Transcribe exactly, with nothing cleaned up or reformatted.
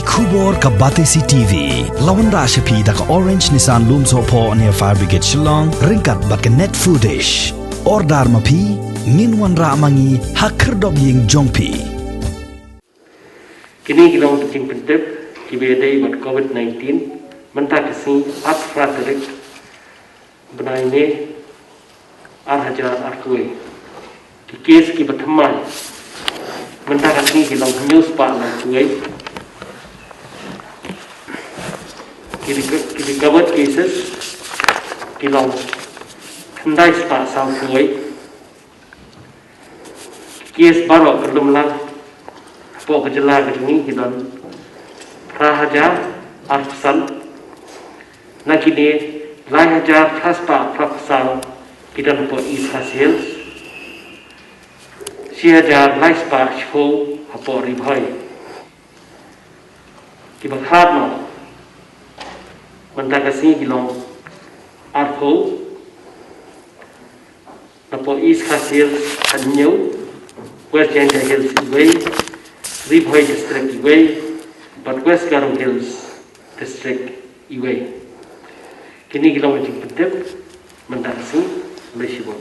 Khubor ka Batesi T V la wanrah sha phi da ka Orange Nissan Lumsohphoh near Fire Brigade Shillong ryngkat bad ka Net Foodish. Order ma phi, ngin wanrah ma ngi ha khyrdop ïing jong phi. Kine ki long ki jingpyntip kiba ïadei bad COVID nineteen mynta ka sngi arphew phra tarik bnai May ar hajar arphew. Ki kes kiba thymmai mynta ka sngi ki long hynñiew spah laiphew. Ki reco-, ki recovered cases ki long khyndai spah sawphew. Ki kes baroh ka lum lang hapoh ka jylla ka jong ngi ki don phra hajar arphew san. Na kine, lai hajar phra spah phraphew saw ki don hapoh East Khasi Hills, shi hajar lai spah shiphew hapoh Ri Bhoi. Kiba khlad noh mynta ka sngi ki long arphew, napoh East Khasi Hills hynñiew, West Jaintia Hills iwei, Ri Bhoi District iwei, bad West Garo Hills District iwei. Kine ki long ki jingpyntip mynta ka sngi. Khublei shibun.